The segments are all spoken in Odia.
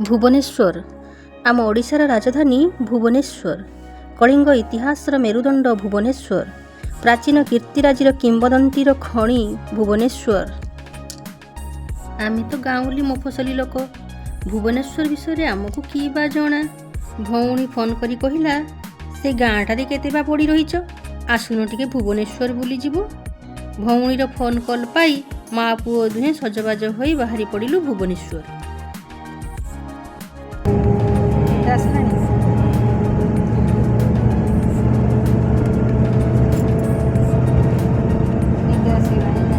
ଭୁବନେଶ୍ୱର, ଆମ ଓଡ଼ିଶାର ରାଜଧାନୀ ଭୁବନେଶ୍ୱର, କଳିଙ୍ଗ ଇତିହାସର ମେରୁଦଣ୍ଡ ଭୁବନେଶ୍ୱର, ପ୍ରାଚୀନ କୀର୍ତ୍ତିରାଜିର କିମ୍ବଦନ୍ତୀର ଖଣି ଭୁବନେଶ୍ୱର। ଆମେ ତ ଗାଉଁଲି ମଫସଲି ଲୋକ, ଭୁବନେଶ୍ୱର ବିଷୟରେ ଆମକୁ କି ବା ଜଣା? ଭଉଣୀ ଫୋନ୍ କରି କହିଲା, ସେ ଗାଁଟାରେ କେତେ ବା ପଡ଼ି ରହିଛ, ଆସୁନ ଟିକେ ଭୁବନେଶ୍ୱର ବୁଲିଯିବ। ଭଉଣୀର ଫୋନ୍ କଲ୍ ପାଇ ମା ପୁଅ ଦୁହେଁ ସଜବାଜ ହୋଇ ବାହାରି ପଡ଼ିଲୁ ଭୁବନେଶ୍ୱର। ଆସିଲାଣି। ନିଦ ଆସିଗଲାଣି ନା?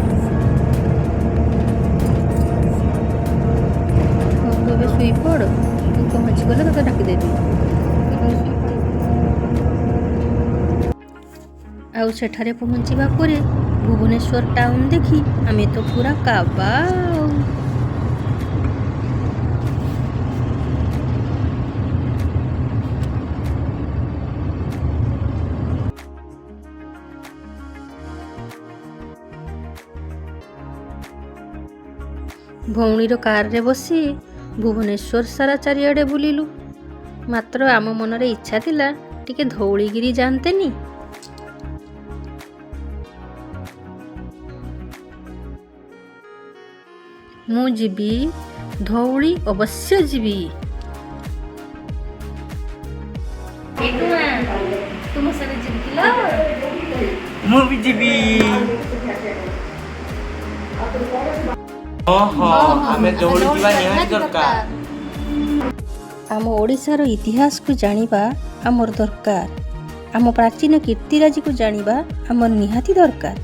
ହଉ, ତୁ ଏବେ ଶୋଇପଡ଼। ମୁଁ ପହଞ୍ଚିଗଲେ ତୋତେ ଡାକିଦେବି। ଏବେ ଶୋଇପଡ଼ିବି। ଆଉ ସେଠାରେ ପହଞ୍ଚିବା ପରେ ଭୁବନେଶ୍ୱର ଟାଉନ୍ ଦେଖି ଆମେ ତ ପୁରା କାବା ଆଉ। ଭଉଣୀର କାରରେ ବସି ଭୁବନେଶ୍ୱର ସାରା ଚାରିଆଡ଼େ ବୁଲିଲୁ। ମାତ୍ର ଆମ ମନରେ ଇଚ୍ଛା ଥିଲା, ଟିକେ ଧଉଳିଗିରି ଯାଆନ୍ତେନି। ମୁଁ ଯିବି, ଧଉଳି ଅବଶ୍ୟ ଯିବି। ତୁମ ସାଙ୍ଗେ ଯିବି କିଲୋ? ମୁଁ ବି ଯିବି। ହଁ, ଆମେ ଧଉଳି ଯିବା ନିହାତି ଦରକାର। ଆମ ଓଡ଼ିଶାର ଇତିହାସକୁ ଜାଣିବା ଆମର ଦରକାର। ଆମ ପ୍ରାଚୀନ କୀର୍ତ୍ତିରାଜିକୁ ଜାଣିବା ଆମର ନିହାତି ଦରକାର।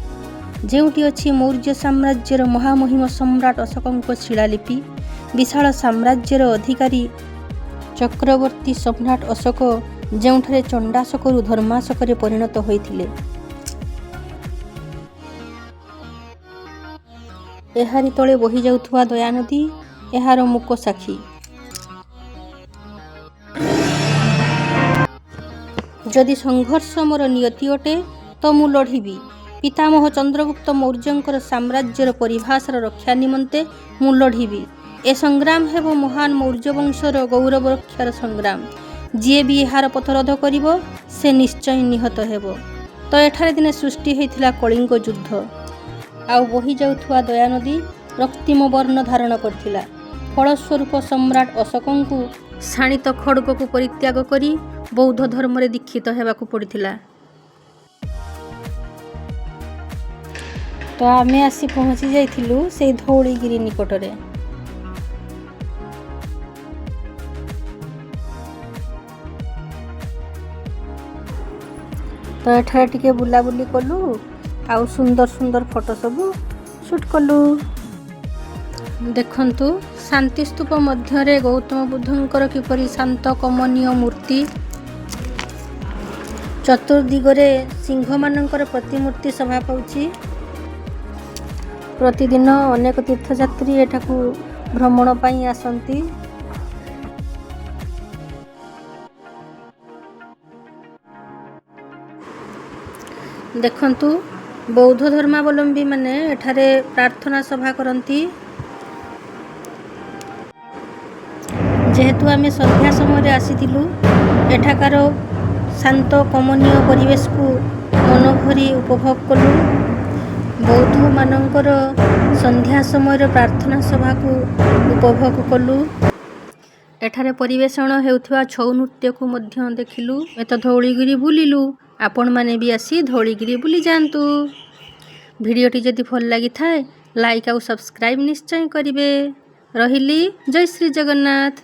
ଯେଉଁଠି ଅଛି ମୌର୍ଯ୍ୟ ସାମ୍ରାଜ୍ୟର ମହାମହିମ ସମ୍ରାଟ ଅଶୋକଙ୍କ ଶିଳାଲିପି। ବିଶାଳ ସାମ୍ରାଜ୍ୟର ଅଧିକାରୀ ଚକ୍ରବର୍ତ୍ତୀ ସମ୍ରାଟ ଅଶୋକ ଯେଉଁଠାରେ ଚଣ୍ଡାଶୋକରୁ ଧର୍ମାଶୋକରେ ପରିଣତ ହୋଇଥିଲେ। ଏହାରି ତଳେ ବହି ଯାଉଥିବା ଦୟାନଦୀ ଏହାର ମୂକ ସାକ୍ଷୀ। ଯଦି ସଂଘର୍ଷ ମୋର ନିୟତି ଅଟେ, ତ ମୁଁ ଲଢ଼ିବି। ପିତାମହ ଚନ୍ଦ୍ରଗୁପ୍ତ ମୌର୍ଯ୍ୟଙ୍କର ସାମ୍ରାଜ୍ୟର ପରିଭାଷାର ରକ୍ଷା ନିମନ୍ତେ ମୁଁ ଲଢ଼ିବି। ଏ ସଂଗ୍ରାମ ହେବ ମହାନ ମୌର୍ଯ୍ୟ ବଂଶର ଗୌରବ ରକ୍ଷାର ସଂଗ୍ରାମ। ଯିଏ ବି ଏହାର ପଥରୋଧ କରିବ, ସେ ନିଶ୍ଚୟ ନିହତ ହେବ। ତ ଏଠାରେ ଦିନେ ସୃଷ୍ଟି ହୋଇଥିଲା କଳିଙ୍ଗ ଯୁଦ୍ଧ। ଆଉ ବହି ଯାଉଥିବା ଦୟାନଦୀ ରକ୍ତିମ ବର୍ଣ୍ଣ ଧାରଣ କରିଥିଲା। ଫଳସ୍ୱରୂପ ସମ୍ରାଟ ଅଶୋକଙ୍କୁ ଶାଣିତ ଖଡ଼ଗକୁ ପରିତ୍ୟାଗ କରି ବୌଦ୍ଧ ଧର୍ମରେ ଦୀକ୍ଷିତ ହେବାକୁ ପଡ଼ିଥିଲା। ତ ଆମେ ଆସି ପହଞ୍ଚି ଯାଇଥିଲୁ ସେଇ ଧଉଳିଗିରି ନିକଟରେ। ତ ଏଠାରେ ଟିକେ ବୁଲାବୁଲି କଲୁ ଆଉ ସୁନ୍ଦର ସୁନ୍ଦର ଫଟୋ ସବୁ ସୁଟ୍ କଲୁ। ଦେଖନ୍ତୁ, ଶାନ୍ତିସ୍ତୂପ ମଧ୍ୟରେ ଗୌତମ ବୁଦ୍ଧଙ୍କର କିପରି ଶାନ୍ତ କମନୀୟ ମୂର୍ତ୍ତି। ଚତୁର୍ଦିଗରେ ସିଂହମାନଙ୍କର ପ୍ରତିମୂର୍ତ୍ତି ଶୋଭା ପାଉଛି। ପ୍ରତିଦିନ ଅନେକ ତୀର୍ଥଯାତ୍ରୀ ଏଠାକୁ ଭ୍ରମଣ ପାଇଁ ଆସନ୍ତି। ଦେଖନ୍ତୁ, ବୌଦ୍ଧ ଧର୍ମାବଲମ୍ବୀମାନେ ଏଠାରେ ପ୍ରାର୍ଥନା ସଭା କରନ୍ତି। ଯେହେତୁ ଆମେ ସନ୍ଧ୍ୟା ସମୟରେ ଆସିଥିଲୁ, ଏଠାକାର ଶାନ୍ତ କମନୀୟ ପରିବେଶକୁ ମନଭରି ଉପଭୋଗ କଲୁ। ବୌଦ୍ଧମାନଙ୍କର ସନ୍ଧ୍ୟା ସମୟର ପ୍ରାର୍ଥନା ସଭାକୁ ଉପଭୋଗ କଲୁ। ଏଠାରେ ପରିବେଷଣ ହେଉଥିବା ଛଉ ନୃତ୍ୟକୁ ମଧ୍ୟ ଦେଖିଲୁ। ଏ ତ ଧଉଳିଗିରି ବୁଲିଲୁ, ଆପଣମାନେ ବି ଆସି ଧଉଳିଗିରି ବୁଲି ଯାଆନ୍ତୁ। ଭିଡ଼ିଓଟି ଯଦି ଭଲ ଲାଗିଥାଏ, ଲାଇକ୍ ଆଉ ସବସ୍କ୍ରାଇବ୍ ନିଶ୍ଚୟ କରିବେ। ରହିଲି, ଜୟ ଶ୍ରୀ ଜଗନ୍ନାଥ।